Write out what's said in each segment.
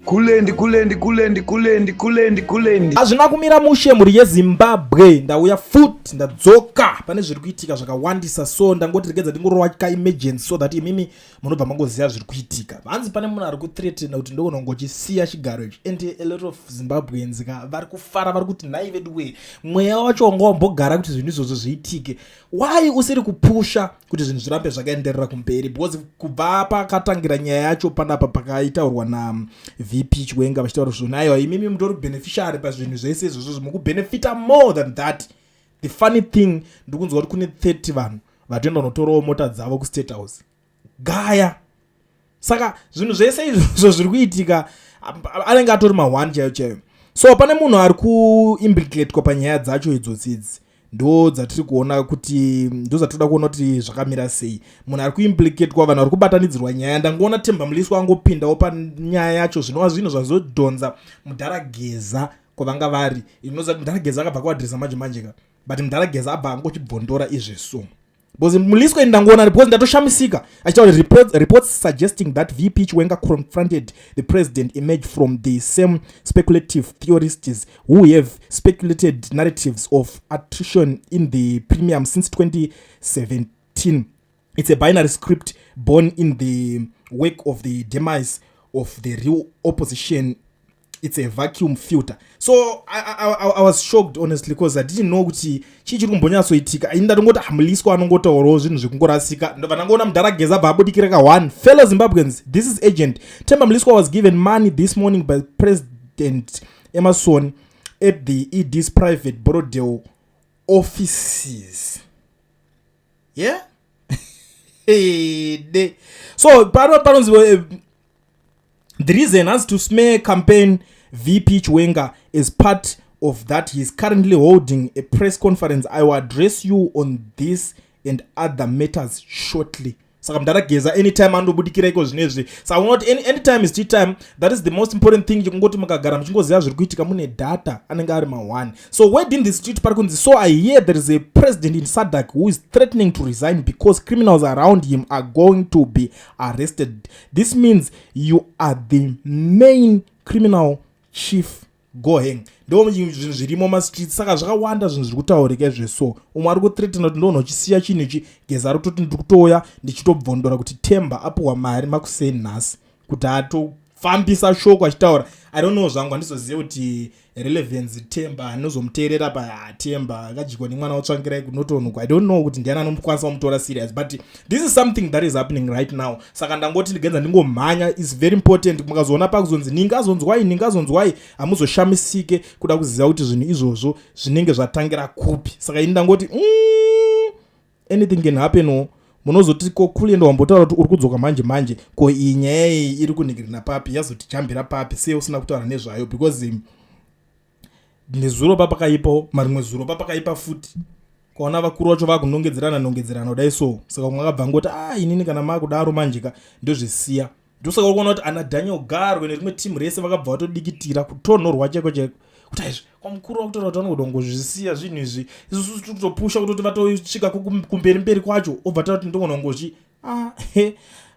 Kulendi, kulendi, kulendi, kulendi, kulendi, kulendi. Hazvina kumira mushe, mhuri yeZimbabwe. Ndauya futi, ndadzoka. Pane zviri kuitika zvakawandisa, so ndangoti regedza ndingorova kaemergency so that imimi munobva mangoziva zviri kuitika. Hanzi pane munhu ari kuthreatena kuti ndogona kungochisiya chigaro ichi, and a lot of Zimbabweans ka vari kufara, vari kuti, "Nhai vedu wee, mweya wacho wanga wambogara kuti zvinhu izvozvo zviitike. Why usiri kupusha kuti zvinhu zvirambe zvakaenderera kumberi?" Because kubva pakatangira nyaya yacho panapa, pakaitaurwa naVP Chiwenga vachitaura zvona, aiwa, imimi mutori beneficiary pazvinhu zvese izvozvo, mukubenefita more than that. The funny thing, ndikunzwa kuti kune 30 vanhu vatoenda kunotorawo mota dzavo kuState House gaya. Saka zvinhu zvese izvozvo zviri kuitika anenge atori ma1 chaiyo chaiyo. So pane munhu ari kuimplicatwa panyaya dzacho idzodzi idzi, ndo dzatiri kuona kuti, ndo dzatinoda kuona kuti zvakamira sei. Munhu ari kuimplicatwa, vanhu vari kubatanidzirwa nyaya. Ndangoona Temba Mliswa angopindawo panyaya yacho, zvinova zvinhu zvazodhonza Mudhara Geza kwavanga vari. Inoza kuti Mudhara Geza akabva kuaddressa manje manje ka, but Mudhara Geza abva angochibvondora izveso, because Mliswa ndangoona, because ndatoshamisika achitaura, Reports suggesting that VP Chiwenga confronted the president emerge from the same speculative theorists who have speculated narratives of attrition in the premium since 2017. It's a binary script born in the wake of the demise of the real opposition. It's a vacuum filter." So I was shocked, honestly, because I didn't know kuti chii chiri kumbonyatsoitika. Ini ndatongoti Mliswa anongotaurawo zvinhu zvekungorasika. Ndobva ndangoona Mudhara Geza bva abudikira ka 1. "Fellow Zimbabweans, this is agent. Temba Mliswa was given money this morning by President Emmerson at the ED's private Borrowdale offices." Yeah, de so pano panonzi the reason has to smear campaign VP Chiwenga. As part of that, he is currently holding a press conference. I will address you on this and other matters shortly." Saka Mudhara Geza anytime anondobudikira iko zvinezvi. Saka unoti anytime is tea time. That is the most important thing, chekungoti mukagara muchingoziva zviri kuitika, mune data, anenge ari ma1. So word in the street, pari kunzi, "So I hear there is a president in SADC who is threatening to resign because criminals around him are going to be arrested. This means you are the main criminal chief. Go hang." Ndo zvinhu zvirimo mastreet. Saka zvakawanda zvinhu zviri kutaurika izveso. Umwe ari kuthreatena kuti ndonhu uchisiya chinhu ichi. Geza ari kutoti ndiri kutouya ndichitobvondora kuti Temba apiwa mari makuseni nhasi kuti atofambisa shoko achitaura. I don't know zvangu, handizozive kuti relevance Temba anozomuteerera pa Temba akajikwa nemwana waTsvangirai kunotoonekwa. I don't know kuti ndiani anomukwanisa kumutora serious, but this is something that is happening right now. Saka ndangoti ndigenza ndingomhanya. Is very important. Mukazoona pakuzonzi ningazonzwai, ningazonzwai, hamuzoshamisike kuda kuziva kuti zvinhu izvozvo zvinenge zvatangira kupi. Saka ini ndangoti anything can happen. Munozoti, "Ko Kulendo wambotaura kuti uri kudzoka manje manje, ko iyi nyaya iyi iri kunhingirina papi? Yazotijambira papi? Sei usina kutaura nezvayo?" Because nezuro papakaipawo, marimwe zuro papakaipa futi, kwaona vakuru vacho vakunongedzerana nongedzerana kudai. So saka umwe akabva ngoti, "A ah, inini kana makudaro manje ka ndozvisiya." Ndosaka uri kuona kuti ana Daniel Garwe nerimwe timu rese vakabva vatodikitira kutonhorwa chaiko chaiko, kuti aizvi kwamukuru vakutaura kuti vanogoda kungozvisiya zvinhu izvi. Isusu tiri kutopusha kutoti vatosvika kumberi mberi kwacho, obva tati ndogona kungozvi ah,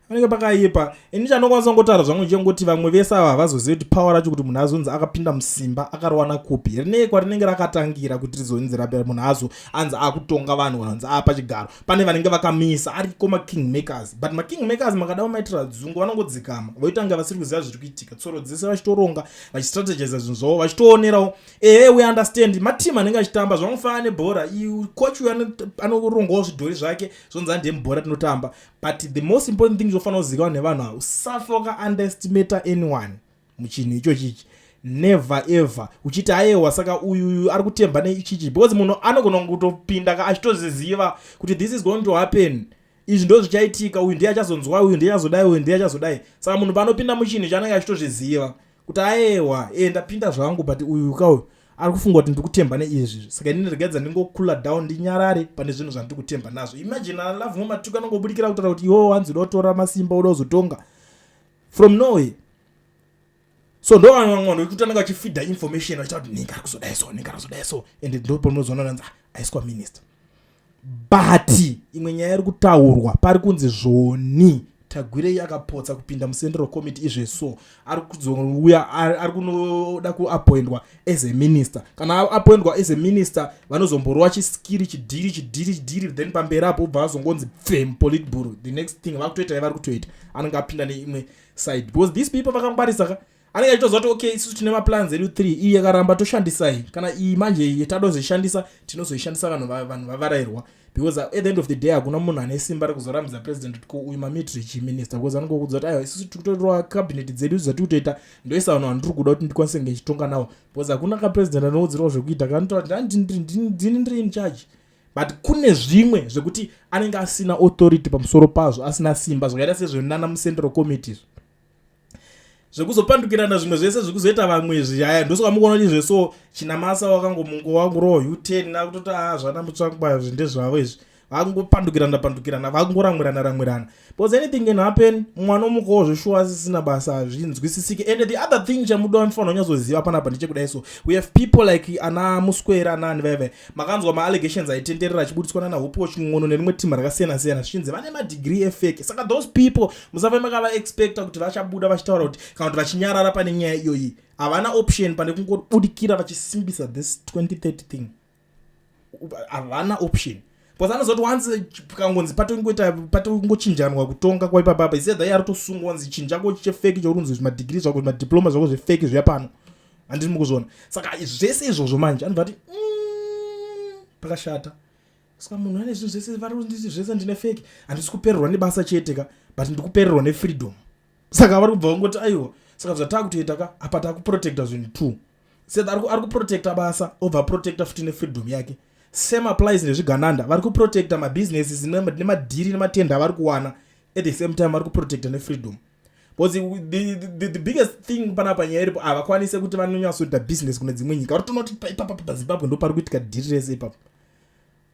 panenge pakaipa. Ini chandokwanisa kungotaura zvangu chengoti vamwe vese ava havazozivi kuti power racho, kuti munhu azonzi akapinda musimba, akarowana kupi, rinei, kwarinenge rakatangira, kuti rizonzi rape munhu azo anzi akutonga vanhu kana anzi apa chigaro. Pane vanenge vakamisa ariko, making makers. But making makers makada kumaitira dzungu, vanongodzikama, voita kunge vasiri kuziva zviri kuitika, tsoro dzese vachitoronga, vachistrategiza zvinhu zvavo, vachitoonerawo. Ehe, we understand, matimu anenge achitamba zvangofanana nebhora. Coach uyu anorongawo zvidhori zvake, zvonzi handemubhora tinotamba. But the most important thing chofanira kuzivikanwa nevanhu ava, usafa wakaunderestimata anyone muchinhu ichochichi. Never ever uchiti, "Aiwa, saka uyu ari kutemba neichichi," because munhu anogona kutopinda ka achitoziziva kuti this is going to happen, izvi ndo zvichaitika, uyu ndiye achazonzwa, uyu ndiye achazodai, uyu ndiye achazodai. Saka munhu paanopinda muchinhu chaanenge achitozviziva kuti, "Aiwa, e ndapinda zvangu, but uyu kauyu ari kufunga kuti ndiri kutemba neizvi, saka inini regadza ndingocoola down, ndinyarare pane zvinhu zvandiri kutemba nazvo." Imagine Lovemore Matuku anongobudikira kutaura kuti iwo wanzi uda kutora masimba, uda kuzotonga from nowhere. So ndo vanhu vamwe vanhu vekuti anenge achifeeda information vachitaura kuti ninga ari kuzodai so, ninga ari kuzodai so, and ndo pamunozoona nanzi, "Ah, aiswa minister." But imwe nyaya iri kutaurwa, pari kunzi zvoni Tagwirei akapotsa kupinda muCentral Committee izveso ari kuzouya ari kunoda kuappointwa as a minister. Kana appointwa as a minister, vanozomborova chiskiri, chidhiri, chidhiri, chidhiri, then pamberi apo ubva vazongonzi pfe muPolitburo. The next thing vakutoita yavari kutoita, anenge apinda neimwe side, because these people vakangwarisa ka. Anenge achitoziva kuti okay, isusu tine maplans edu 3, iyi yakaramba toshandisai, kana iyi manje tadozishandisa, tinozoishandisa vanhu vavarayirwa, because at the end of the day hakuna munhu ane simba rekuzorambidza president kuti ko uyu mamilitary chief minister, because anongokudza kuti aiwa, isusu tiri kutorwa cabinet dzedu zvatiri kutoita, ndoisa vanhu vandiri kuda kuti ndikwanise kunge ndichitonga navo, because hakuna kapresident anoudzirwa zvekuita. Kanotaura kuti ndini ndiri in charge, but kune zvimwe zvekuti anenge asina authority pamusoro pazvo, asina simba, zvakaita sezvenana muCentral Committee, zvekuzopandukirana, zvimwe zvese zvekuzoita vamwe izvi. Aya ndosaka mukuona kuti zveso Chinamasa wakangomungo wangurowo U10 akutoti a zvana Mutsvangwa izvi ndezvavo izvi, vakungopandukirana pandukirana, vakungoramwirana ramwirana, because anything can happen. Mwana omukawo zveshuwa asisina basa, hazvinzwisisiki. And the other thing chamuda vanofanira kunyatsoziva panapa ndechekudai, so we have people like ana Muswera anani vaivai, makanzwa maallegations aitenderera achibudiswa nana Hope Chin'ono nerimwe timu rakasiyana siyana, zvichinzi vane madegree efake. Saka those people musafe makavaexpecta kuti vachabuda vachitaura kuti kana kuti vachinyarara pane nyaya iyoyi. Havana option pane kungobudikira vachisimbisa this 2030 thing. Havana option, because anoziva kuti once kangonzi patongoita patongochinjanwa kutonga kwaipapapa, isedha iye ari tosungwa, nzi chinjako chefake chokunzi zvimadegree zvako, zvimadhiploma zvako zvefake zviya pano, handiri mukuzviona. Saka zvese izvozvo manje anobva ati pakashata. Saka munhu ane zvinhu zvese vari kunditi zvese ndine fake, handisi kupererwa nebasa chete ka, but ndiri kupererwa nefreedom. Saka vari kubva vangoti aiwa, saka zvatakutoita ka apa, takuprotecta zvinhu two. Saka ari kuprotecta basa, obva aprotecta futi nefreedom yake. Same applies nezvigananda, vari kuprotecta mabusinesses nemadhiri nematenda avari kuwana, at the same time vari kuprotecta nefreedom, because the biggest thing panapa, nyaya iripo, havakwanise kuti vanonyatsoita business kune dzimwe nyika. Vari kutoona kuti ipapa paZimbabwe ndo pari kuitika dhiri rese ipapo.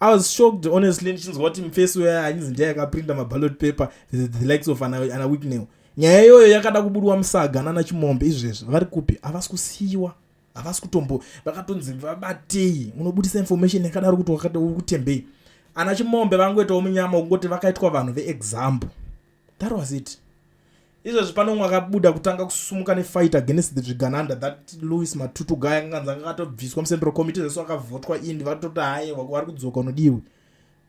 I was shocked, honestly, ndichinzwa kuti mufesi uya ainzi ndiye akaprinta maballot paper, the likes of ana Wicknell. Nyaya iyoyo yakada kubudwa musaga nana Chimombe. Izvezvi vari kupi? Havasi kusiyiwa, havasi kutombo, vakatonzi vabatei. Unobudisa information yakadaro kuti wakati uri kutembei? Ana Chimombe vangoitawo munyama wekungoti vakaitwa vanhu veexample, that was it. Izvezvi pano umwe akabuda kutanga kusumuka nefight against the zvigananda, that Louis Matutu guy, anganzi anga akatobviswa muCentral Committee zveso, akavhotwa indi, vatoti haiwa, vari kudzoka, unodiwe.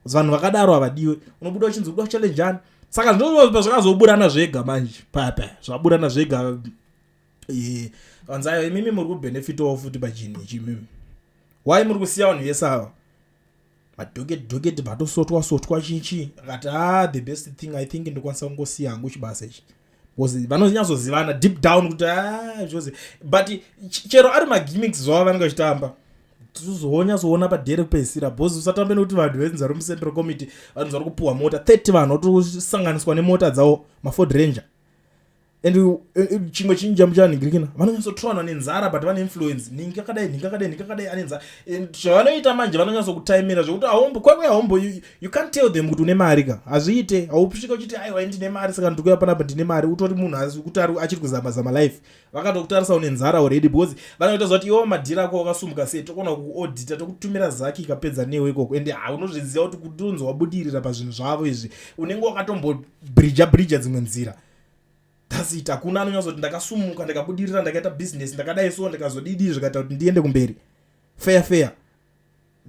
Vanhu vakadaro havadiwe. Unobuda uchinzi uda kuchallenge ani? Saka ndozvo zvakazoburana zvega manje paya zvaburana zvega. Vanzi aiwa, imimi muri kubenefitawo futi pachinhu ichi. Imimi why muri kusiya vanhu vese ava, madhoketi dhoketi, vatosotwa sotwa chichi? Akati ah, the best thing, I think ndokwanisa kungosiya hangu chibasa ichi, because vanonyatsozivana deep down kuti ah, zvose, but chero ari magimmicks zvavo vanenge vachitamba, tozonyatsoona padhere kupedzisira. Because usatambe nekuti vanhu venzi vari muCentral Committee, vanhu vari kupuhwa mota 30, vanhu vatosanganiswa nemota dzavo, maFord Ranger. And chimwe chinhu chamuchanhingirikina, vanonyatsotorana nenzara, but vane influence. Ningi akadai, ningi akadai, ningi akadai, ane nzara. And zvavanoita manje, vanonyatsokutaimira zvekuti haumbo kwekwe haumbo you can't tell them kuti une mari ka, hazviite. Hausvika uchiti aiwa, ndine mari, saka ndikuya panapa ndine mari. Utori munhu asi kuti achiri kuzama zama life, vakatokutarisa une nzara already, because vanoita zva kuti iwo madhiri ako wakasumuka sei, tokona kuaudita, tokutumira zaki ikapedza newe ikoko. And haunozviziva kuti kutonzi wabudirira pazvinhu zvavo izvi, unenge wakatombobridja bridja dzimwe nzira. That's it. Hakuna anonyatsoti ndakasumuka, ndikabudirira, ndakaita business, ndakadai so, ndikazodidi, zvikaita kuti ndiende kumberi. Fair fair,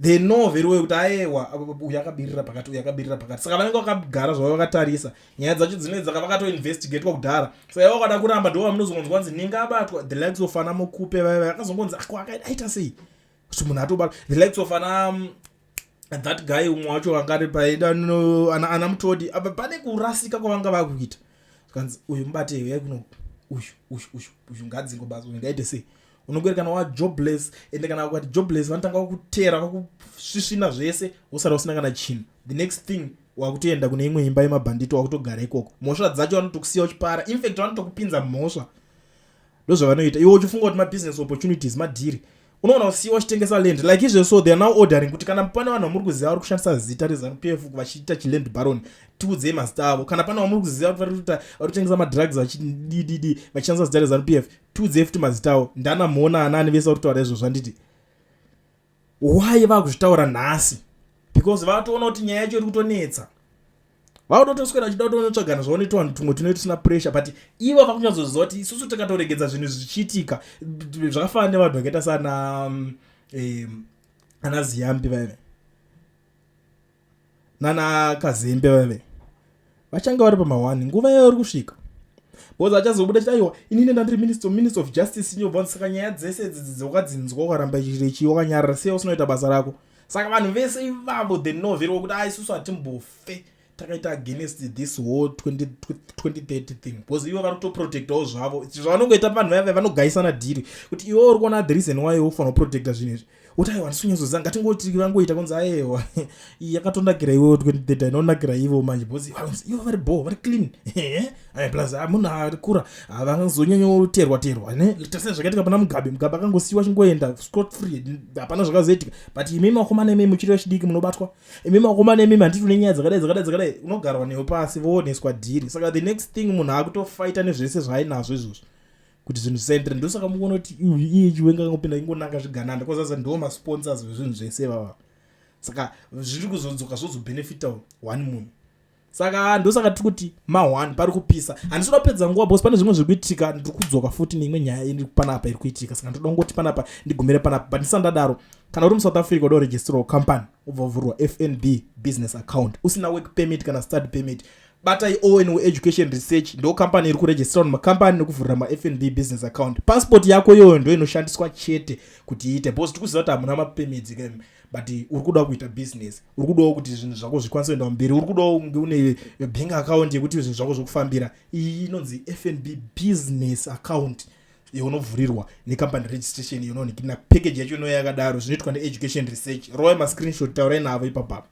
they know very well kuti aewa, uyu akabirira pakati, uyu akabirira pakati. Saka vanenge vakagara zvavo vakatarisa nyaya dzacho dzinenge dzaka vakatoinvestigatwa kudhara. Saka ivo vakada kuramba, ndo vamunozongonzwa nzi ninga abatwa, the likes of ana Mukupe vaiva akazongonzi ako aita sei kuti munhu atobatwa, the likes of ana that guy umwe wacho anga ari paida ana Mutodi apa, pane kurasika kwavanga vakuita, zvikanzi uyu mubate, uyai kuno, uyu uyu uyu uyu ngadzingwe basa, uyu ngaite sei. Unongori kana wajobless, ende kana ukati jobless, vanotanga kukutera, vakusvisvina zvese, wosara usina kana chinhu. The next thing wakutoenda kune imwe imba yemabhanditi, wakutogara ikoko. Mhosva dzacho vanotokusiya uchipara, infact vanotokupinza mhosva, ndozvavanoita. Iwe uchifunga kuti mabusiness opportunities, madhiri, unoona kusiyiwa uchitengesa land like izvo. So they are now ordering kuti kana pane vanhu vamuri kuziva vari kushandisa zita reZANU PF vachiita chiland baron, tiudzei mazita avo. Kana pane vamuri kuziva kuti vari kutengesa madrugs vachidididi vachishandisa zita reZANU PF, tiudzei futi mazita avo. Ndana Mhona anani vese vari kutaura izvozvo. Handiti why vakuzvitaura nhasi? Because vatoona kuti nyaya yacho iri kutonetsa. Vautotoswera vachida kutonotsvagana zvaonoitwa vanhu tumwe tunenge tusina pressure, but ivo vakunyatsoziva kuti isusu takatoregedza zvinhu zvichiitika. Zvakafanana nevanhu vakaita sana ana Ziyambi vaive nana Kazembe vaive vachange vari pamahwani nguva yayo iri kusvika, because achazobuda chiti, "Aiwa, inini ndandiri minister of justice." Inyobva, saka nyaya dzese idzi dzawakadzinzwa, ukaramba ichi wakanyarara sei usinoita basa rako? Saka vanhu vese ivavo, they know very well kuti a isusu hatimbofe takaita against this whole 20, 2030 thing, because ivo vari kutoprotectawo zvavo. Zvavanongoita, vanhu vaya vanogaisana dhiri kuti iwe uri kuona the reason why ufanira kuprotecta zvinhu izvi, kuti aiwa, ndisinyatsoziva, ngatingoti vangoita kunzi aiwa, iyi yakatondakira iwewo, 2030 inonakira ivo manje, because ivo vari bo vari clean. Plus munhu akura havangazonyanyoterwa terwa ne tase zvakaitika pana Mugabe. Mugabe akangosiyiwa chingoenda scot free, hapana zvakazoitika. But imi makomana, imi muchiri vechidiki, munobatwa. Imi makomana, imimi handiti une nyaya dzakadai, dzakadai, dzakadai, unogarwa newe pasi, vooneswa dhiri. Saka the next thing, munhu akutofaita nezvese zvaainazvo izvozvo kuti zvinhu zvisaendere. Ndosaka mukuona kuti iye Chiwenga akangopinda ingonanga zvigananda, kwazaza ndo masponsors vezvinhu zvese vava. Saka zviri kuzodzoka zvozobhenefita one munhu. Saka ndosaka tiri kuti ma1 pari kupisa. Handisi kuda kupedza nguva because pane zvimwe zviri kuitika. Ndiri kudzoka futi neimwe nyaya iri panapa iri kuitika, saka ndoda kungoti panapa ndigumire panapa. But ndisati ndadaro, kana uri muSouth Africa uda kuregisterwa company, ubva wavhurwa FNB business account usina work permit kana study permit, batai Owen Education Research. Ndo company iri kuregisterwa nemakambani nekuvhurira maFNB business account. Passport yako iyoyo ndo inoshandiswa chete kuti iite, because tikuziva kuti hamuna mapermits, but uri kuda kuita business, uri kudawo kuti zvinhu zvako zvikwanise kuenda mberi, uri kudawo kunge une bank account yekuti zvinhu zvako zvokufambira. Iyi inonzi FNB business account yaunovhurirwa necompany registration inoonekina package yacho inoya yakadaro. Zvinoitwa neEducation Research. Rovai mascreenshot, taurai navo ipapapo.